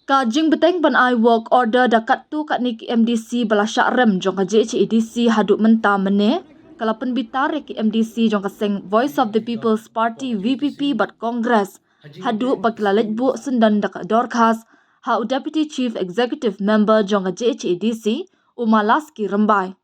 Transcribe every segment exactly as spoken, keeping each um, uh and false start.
Ka jingbteng ban ai work order da katto katne ki M D C ba la shah rem jong ka J H A D C haduh mynta mynne, ka la pynbitar ïa ki M D C jong ka seng Voice of the People's Party, V P P, bad Congress, haduh ba ki la leit buh syndon da ka dorkhas ha u Deputy Chief Executive Member jong ka J H A D C, u Malaski Rymbai.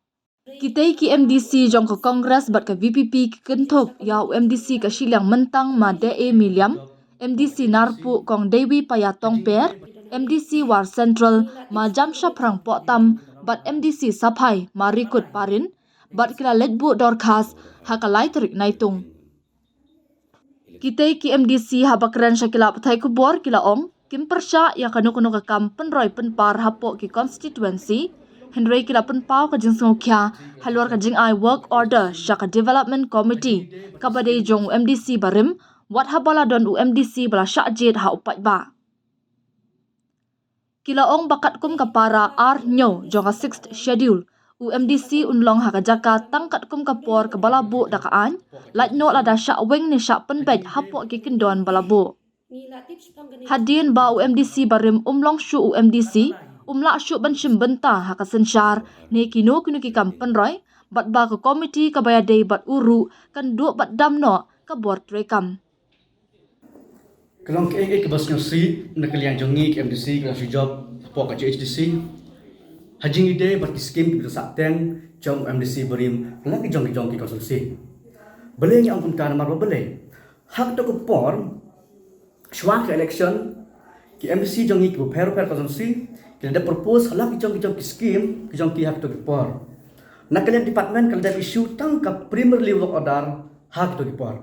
Kitei ki M D C jong ka Congress bad ka V P P ki kynthup ïa u M D C ka Shilliang Myntang, Ma Dei Miliam, M D C Narpuh, Kong Dewi Paya Tongper, M D C War Central, Ma Jamshaphrang Pohtam, bad M D C Saphai, Ma Rikut Parin, bad ki la leit buh dorkhas ha ka lai tarik Naitung. Kitei ki M D C haba kren sha ki lad pathai khubor ki la ong, kim pyrshah ïa kano kano ka kam pynroi pynpar hapoh ki constituency, hynrei ki la pynpaw ka jingsngewkhia halor ka jingai work order sha ka Development Committee kaba dei jong u M D C barim, wat haba la don u M D C ba la shah jied ha u paidbah. Ki la ong ba katkum ka para ar hynñiew jong ka Sixth Schedule, u M D C un long ha ka jaka tang katkum ka por kaba la buh da ka aiñ, lait noh lada shah weng ne shah pynbeit hapoh ki kyndon ba la buh. Hadien ba u M D C barim um long shuh u M D C, um lah shuh ban shim bynta ha ka synshar ne kino kino ki kam pynroi, bad ba ka komiti kaba ïadei bad u ruh kan duh bad dam noh ka bor treikam. Ka long kaei kaei kaba sngewsih na ka liang jong ngi ki M D C kiba shu jop hapoh ka J H A D C. Ha jingïadei bad ki skim kiba sah teng jong u M D C barim, la ki jong ki jong ki constituency. Balei ngi ong kumta? Namar ba balei? Ha kato ka por, shuwa ka election, ki M D C jong ngi kiba pher pher constituency ki la dep propose ha la ki jong ki jong ki skim ki jong ki ha kato ka por. Na ka liang department ka la dep issue tang ka preliminary work order ha kato ka por.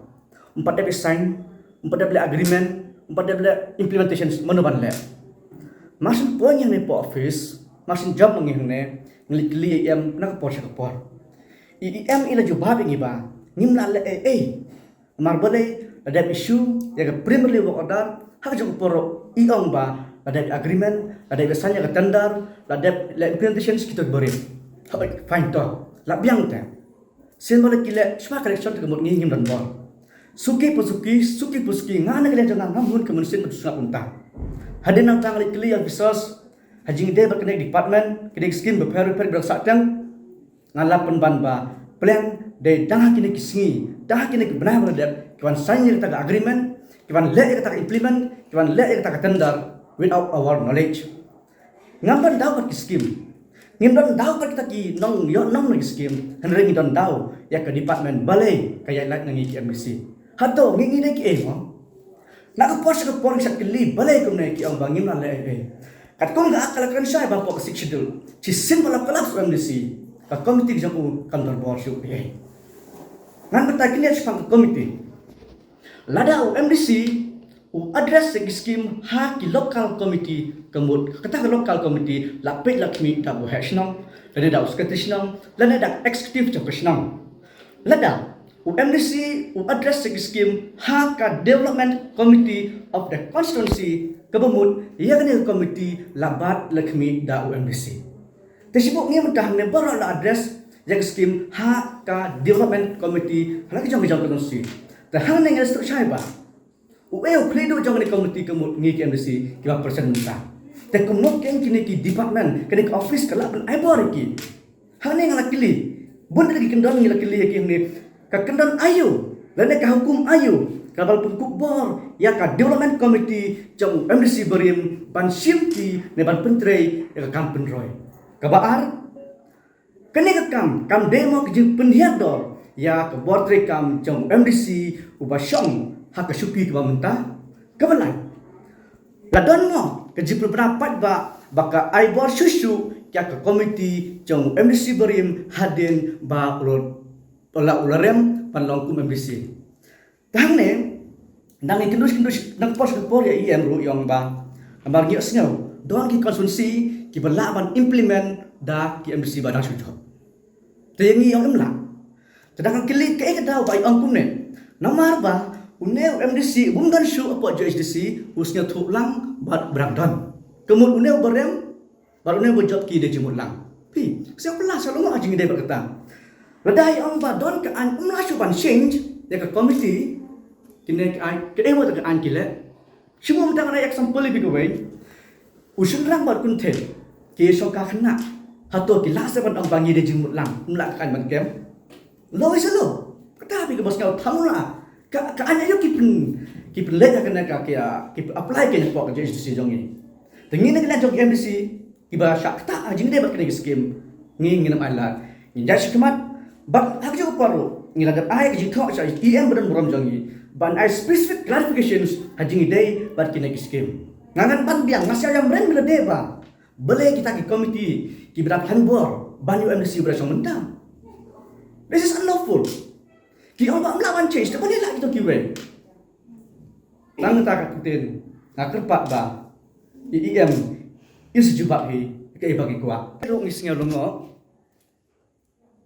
Ym pat dep sign, ym pat dep leh agreement, ym pat dep leh implementation, mano ban leh. Mar shu poi ngi hangne hapoh office, mar shu jop ngi hangne, ngi leit kylli ïa i E M na ka por sha ka por. I E M i la jubab ïa ngi ba ngim lah leh ei ei. Namar balei? La dep issue ïa ka preliminary work order, ha ka jong ka por i ong ba la dep agreement, la dep sign ïa ka tender, la dep leh implementation, kito ki barim. Fine to, la biang te. Sien ba la ki leh shuwa ka election te ka mut ngi ngim don bor. Suki pa suki, suki pa suki, nga na ka liang jong nga ngam hun ka mynsiem ban sngap kumta. Hadien nangta nga leit kylli ïa officers ha jingïadei bad kane ka department, kane ka skim bapher bapher ba dang sah teng. Nga la pynban ba plan dei dang ha kine ki sngi, dang ha kine ki bnai ba la dep, ki wan sign ïa kata ka agreement, ki wan leh ïa kata ka implement, ki wan leh ïa kata ka tender without our knowledge. Ngam don daw bad ki skim. Ngim don daw bad kita ki nongïohnong na ki skim. Hynrei ngi don daw ïa ka department balei ka ïaid lait na ngi ki M D C. Hato ngi ngi dei kiei mo? Na ka por sha ka por ngi shait kylli balei kumne, ki ong ba ngim lah leh ei ei. Katkum ka Act ka la kren shai ba hapoh ka Sixth Schedule, shisien ba la collapse u M D C, ka komiti ka jong u kam don bor shuh ei ei. Ngan batai kine shaphang ka komiti. Lada u M D C u address ïa ki skim ha ki local committee, ka mut kata ka local committee la peit la khmih da u heh shnong, lane da u secretary shnong, lane da executive jong ka shnong. Lada u M D C u address ïa ki skim ha ka development committee of the constituency, kaba mut ïa kane ka committee la bat la khmih da u M D C. Te shu buh ngi mynta hangne baroh la address ïa ki skim ha ka development committee ha la ki jong ki jong ka constituency. Te hangne ngi la sngewthuh shai ba u ei u khlieh duh jong kane ka committee ka mut ngi ki M D C kiba present mynta. Te kumno kein kine ki department, kane ka office ka lah ban ai bor ïa ki? Hangne nga la kylli, bun ki kyndon ngi la kylli ïa ki hangne, ka kyndon aïu lane ka hukum aïu kaba la pynkup bor ïa ka development committee jong u M D C barim ban shim ki ne ban pyntrei ïa ka kam pynroi. Kaba ar, kane ka kam kam dei mo ka jingpynhiar dor ïa ka bor treikam jong u M D C uba shong ha ka shuki kaba mynta? Kaba lai, la don mo ka jingpynbna pat ba, ba ka ai bor shuh shuh ïa ka komiti jong u M D C barim hadien ba u la, u la rem ban long kum M D C? Te hangne, nang ïa kynduh kynduh, nang por sha por ïa i E M ruh i ong ba namar ngi ïohsngew don ki constituency kiba lah ban implement da ki M D C ba dang shu jop. Te ïa ngi i ong im lah. Te dang kylli kaei ka daw ba i ong kumne. Namar ba une u M D C u bym don shuh hapoh J H A D C, u sngewthuh lang bad u ba dang don. Ka mut une uba rem bad une uba jop ki dei jingmut lang. Phi, sngewphylla sha lyngngoh ha jingïadei bad kata. Lada i ong ba don ka aiñ, um lah shuh ban change ïa ka komiti. Kine ka aiñ, kaei mo ta ka aiñ ki leh. Shu mut mynta ngan ai example ïa phi kawei. U shynrang bad kynthei ki shong ka khynnah, hato ki lah sa ban ong ba ngi dei jingmut lang, ym lah ka aiñ ban kem? Lo isa lo. Kata phi ka bos ngau thamra. Ka ka aiñ ayo ki pyn ki pynleit ha kane ka ki ki apply ki na pok ka J H D C jong ngi. Te ngi na ka liang jong M D C kiba shah kata ha jingdei bad kane ka skim. Ngi ngi nam ai lad. Ngi jai shi khmat bad ha ka jong ka por ruh ngi la dep ai ka jingthoh sha E M ba don burom jong ngi ban ai specific clarifications ha jingdei bad kane ka skim. Nga ngan ban biang nga sngewthuh ïa mren mren dei ba Balei kita ki komiti kiba dap hanbor ban ïa U M D C ba shong mynta? This is unlawful. Ki ong ba ym lah ban change, te balei lah kito kiwei? Tang kata ka ktien nga kyrpad ba i E M in sa jubab hi kaei ba ki kwah. Ruh ngi sngew lyngngoh.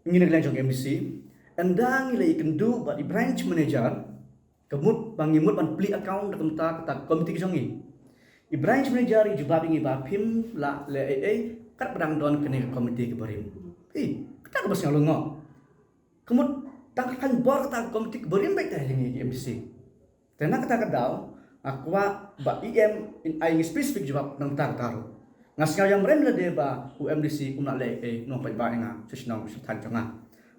Ngi na ka liang jong M D C, ynda ngi la ïakynduh bad i branch manager, ka mut ba ngi mut ban plie account da kumta kata ka komiti ka jong ngi. I branch manager i jubab ïa ngi ba phim lah leh ei ei katba dang don kane ka komiti kaba rim. Hi, kata kaba sngewlyngngoh. Ka mut tang ka khlaiñ bor kata ka komiti kaba rim beit te ha ngi M D C. Te na kata ka daw nga kwah ba E M in ai ngi specific jubab na kata ka daw. Nga sngew ïa mrem lade ba u M D C um lah leh ei, nong paidbah ïa nga sha shnong sha thaiñ jong nga.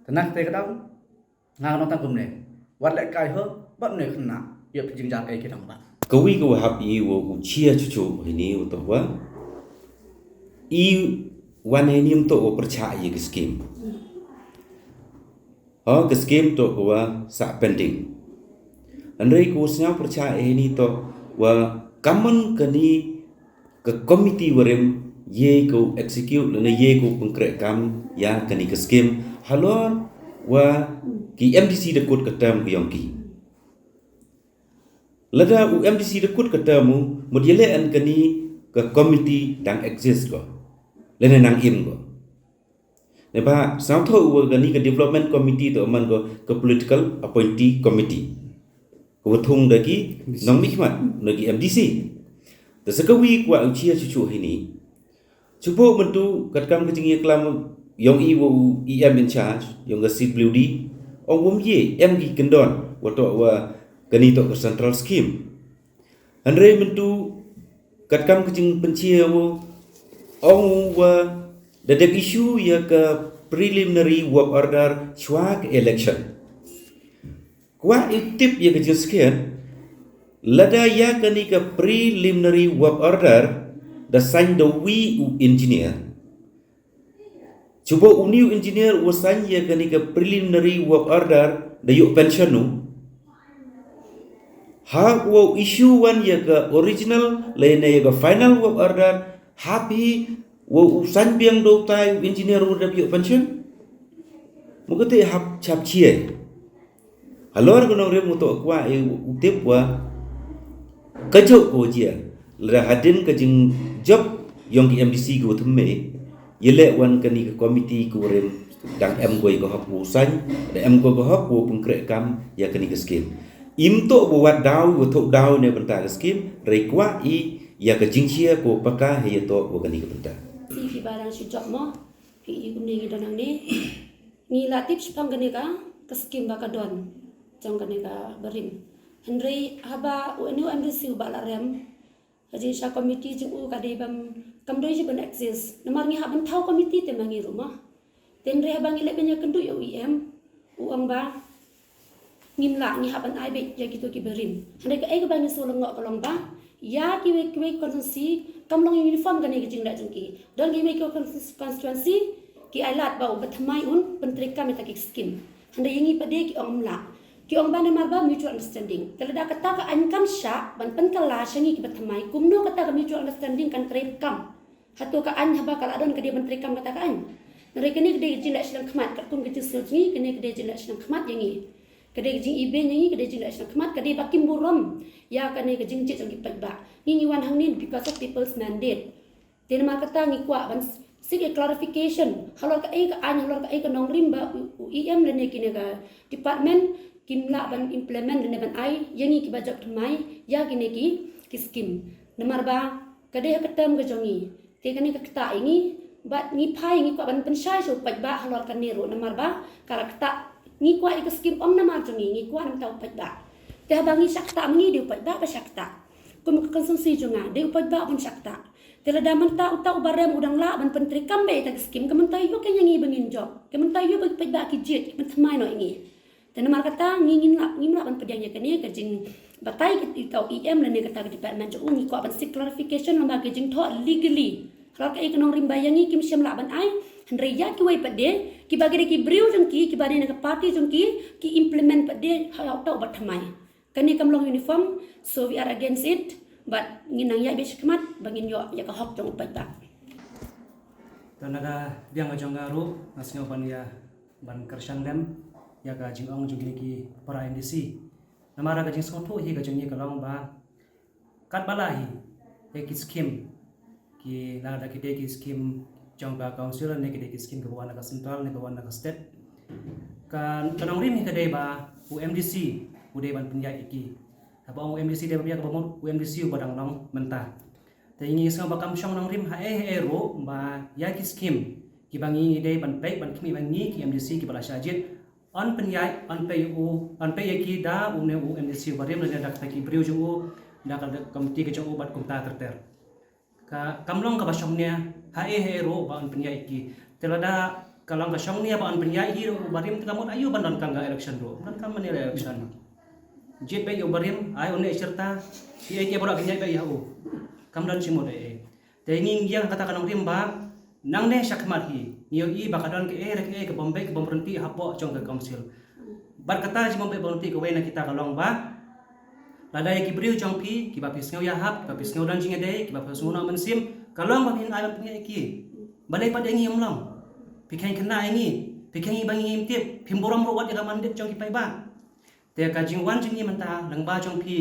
Te na kata ka daw nga nong tang kumne, wat leh kai ho bad ne khynnah ïa phi jingjar ei ki dang ba. Kawi ka wa hap i wa u chia chuchu hini u to wa i wan hini um to wa percha ïa ki skim. Ha ka skim to ka wa sa pending. Hynrei ka wa sñiaw pyrchah eh ni to wa kammon kani ka komiti warim ye ka u execute lane ye ka u pynkreh kam ïa kani ka skim halor wa ki M D C da kut ka term ka yong ki. Lada u M D C da kut ka term u mut ye le an kani ka komiti dang exist ko lane nang im ko. Neba sñiawthuh wa kani ka development committee to man ko ka political appointee committee. Ka wa thung da ki nongmihkhmat na ki M D C. Te sa ka wi kwah u chia chuchu hini. Chupo myntu katkam ka jingïaklam yong i wa u E M in charge yong ka C W D. Ong wam ye em ki kyndon wa to wa kani to ka central scheme. Hynrei myntu katkam ka jingpynchia u ong u wa da dep issue ïa ka preliminary work order chwa ka election. Kwah i tip ïa ka jingskhiat lada ïa kani ka preliminary work order da sign da wi u engineer. Chuba u new engineer u sign ïa kani ka preliminary work order da ïoh pension u. Ha u issue wan ïa ka original lane ïa ka final work order hap hi wa u sign biang da utai u engineer u da ïoh pension. Mu kata hap chap chiai. Halor ka nongrim u to kwah u tip wa ka jok ko jia. Lada hadin ka jingjop yong ki M D C ko thymme. Ye leh wan kani ka komiti ko rim dang em ko ïa ka hok u sign, da em ko ka hok u pynkreh kam ïa kani ka skim. Im to wa wat daw wa thok daw ne bynta ka skim, rei kwah i ïa ka jingshia ko paka he ïa to wa kani ka bynta. Si ki ba dang shu jop mo. Phi i kumne ngi don hangne. Ngi la tip shipang kane ka ka skim ba ka don jong kane ka barim. Hynrei haba u anu M D C u ba la rem. Ka jing sha komiti jing u ka dei bam kam doi ji ban exist. Namar ngi hap ban thaw komiti te ma ngi ruh ma. Te hynrei haba ngi leh ban ïa kynduh ïa u E M u ong ba ngim lah ngi hap ban ai beit ïa kito ki barim. Hynrei kaei kaba ngi shu lyngngoh ka long ba ïa kiwei kiwei constituency kam long uniform kane ka jingleh jong ki. Don kiwei kiwei constituency ki ai lad ba u ba thymmai un pyntreikam ïa ta ki skim. Hynrei ïa ngi pat de ki ong ym lah. Ki ong ba namar ba mutual understanding. Te lada kata ka aiñ kam shah ban pynkylla sha ngi ki ba thymmai kumno kata ka mutual understanding kan treikam. Hato ka aiñ haba ka la don ka dei ban treikam kata ka aiñ. Hynrei kane ka dei ka jingleh shlem khmat katkum ka jingsngew jong ngi kane ka dei jingleh shlem khmat ïa ngi. Ka dei ka jingibeiñ ïa ngi ka dei jingleh shlem khmat ka dei ba kim burom ïa kane ka jingjied jong ki paidbah. Ngi ngi wan hangne because of people's mandate. Te namar kata ngi kwah ban seek a clarification halor kaei ka aiñ halor kaei ka nongrim ba u E M lane kine ka department kim lah ban implement lane ban ai ïa ngi kiba jop thymmai ïa kine ki ki skim. Namar ba ka dei ha ka term ka jong ngi. Te kane ka ktah ïa ngi bad ngi phai ngi kwah ban pynshai sha u paidbah halor kane ruh namar ba ka la ktah ngi kwah ïa ka skim ym namar jong ngi ngi kwah namar u paidbah. Te haba ngi shah ktah ma ngi dei u paidbah ba shah ktah. Kum ka constituency jong nga dei u paidbah ban shah ktah. Te lada mynta uta u barem u dang lah ban pyntreikam beit ïa ka skim, ka mynta ïoh ka ïa ngi ba ngin jop, ka mynta ïoh ba ki paidbah ki jied, ka mynta thymmai noh ïa ngi. Te namar kata ngi ngin lah, ngim lah ban pdiang ïa kane ka jingbatai ki, ita u E M lane kata ka department jong u. Ngi kwah ban seek clarification lyngba ka jingthoh legally. Halor kaei ka nongrim ba ïa ngi kim shym lah ban ai, hynrei ïa kiwei pat de kiba ki dei ki briew jong ki, kiba dei na ka party jong ki, ki implement pat de ha uta u ba thymmai. Kane kam long uniform, so we are against it. Bad ngin nang ïaid beit shakhmat ba ngin ïoh ïa ka hok jong u paidbah. Te na ka liang ka jong nga ruh nga sngew ban ïa, ban kyrshan lem ïa ka jingong jong kine ki para M D C. Namar ka jingsngewthuh hi ka jong ngi ka long ba katba lah hi ïa ki skim, ki, lada ki dei ki skim jong ka council ne ki dei ki skim kiba wan na ka central ne kiba wan na ka state, ka, ka nongrim hi ka dei ba u M D C u dei ban pynïaid ïa ki. Haba ong u M D C dei ba pynïaid, kaba mut u M D C uba dang long mynta. Te ngi sngew ba kam shong nongrim haei haei ruh ba ïa ki skim kiba ngi dei ban peit ban khmih ba ngi ki M D C kiba la shah jied, yn pynïaid, yn peit u, yn peit ïa ki da une u M D C uba rim lane da kita ki briew jong u, da ka komiti ka jong u bad kumta ter ter. Ka, kam long kaba shongnia haei haei ruh ba yn pynïaid ïa ki. Te lada ka long ka shongnia ba yn pynïaid hi ruh uba rim, te ka mut aïu ban donkam ka election ruh? Donkam mane election? Jied beit ïa uba rim, ai une shirta, ki ei ki baroh ki ñiad beit ïa u. Kam don shimut ei ei. Te ngi ïeng kata ka nongrim ba nangne shakhmat hi ngi ïohi ba ka don kaei re kaei ka bym beit ka bym ryntih hapoh jong ka council. Bad kata ka jingbym beit bym ryntih kawei na kita ka long ba lada ïa ki briew jong phi kiba phi sngew ïahap, kiba phi sngew don jingïadei, kiba phi sngew noh mynsiem, ka long ba phin ai ban pynïaid ïa ki. Balei pat ïa ngi ym long? Phi kheiñ khynnah ïa ngi, phi kheiñ ba ngi ngim tip, phim burom ruh wat ïa ka mandate jong ki paidbah. Te ka jingwan jong ngi mynta lyngba jong phi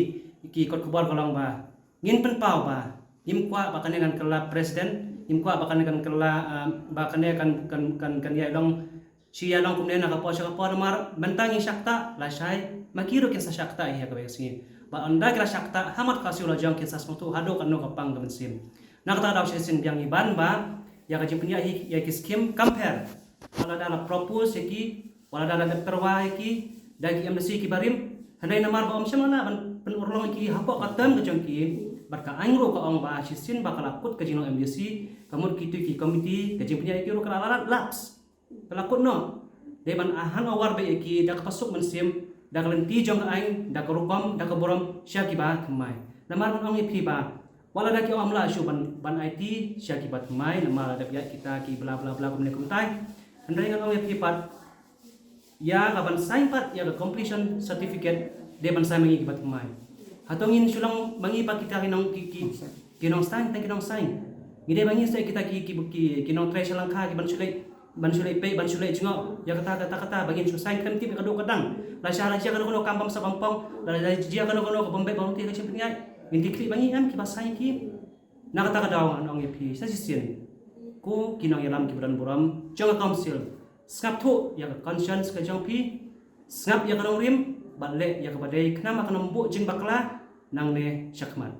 ki kot khubor ka long ba ngin pynpaw ba ngim kwah ba kane kan kylla president, ngim kwah ba kane kan kylla, ah, ba kane kan, kan, kan, kan ïa long, shi ïa long kumne na ka por sha ka por. Namar mynta ngi shah ktah, lashai ma ki ruh kin sa shah ktah hi ha kawei ka sngi. Bad ynda ki la shah ktah, ha mat ka siew la jong kin sa sngewthuh haduh katno ka pang ka mynsiem. Na kata ka daw shisien biang ngi ban ba ïa ka jingpynïaid hi ïa ki skim kam pher. Wat la da la propose ïa ki, wat la da la dep tyrwa ïa ki da ki M D C kiba rim, hynrei namar ba ym shym la lah ban pynurlong ïa ki hapoh ka term ka jong ki, bad ka aiñ ruh ka ong ba shisien ba ka la kut ka jinglong M D C, ka mut kito ki komiti ka jingpynïaid ïa ki ruh ka la, la, la lapse. Ka la kut noh. Dei ban hand over beit ïa ki da kaba suk mynsiem, da ka lynti jong ka aiñ, da ka rukom, da ka burom sha kiba thymmai. Namar ngan ong ïa phi ba wat la da ki ong ym lah shuh ban, ban aiti sha kiba thymmai, namar la dep ïaid kita ki bla bla bla kumne kumtai. Hynrei ngan ong ïa phi pat, ïa ka ban sign pat ïa ka completion certificate dei ban sign ma ngi kiba thymmai. Hato ngin shu long ma ngi pat kita ki nong, ki, ki, ki nongsaiñ, tang ki nongsaiñ. Ngi dei ma ngi sa kita ki, ki, ki, ki nongtrei sha lyngkha ki ban shu leit, ban shu leit peit, ban shu leit jngoh ïa kata, kata, kata ba ngin shu sign khlem tip ïa ka duh ka dang. Lashai la jia kano kano kam bym sah bym pong, la jia kano kano ka bym beit bym ryntih ka jingpynïaid, ngin ïa khlieh ba ngi em kiba sign ki. Na kata ka daw ngan ong ïa phi sa shisien, ko ki nongïalam kiba don burom jong ka council, sngap thuh ïa ka conscience ka jong phi, sngap ïa ka nongrim bad leh ïa kaba dei, khnang ba kan ym buh jingbakla nangne shakhmat.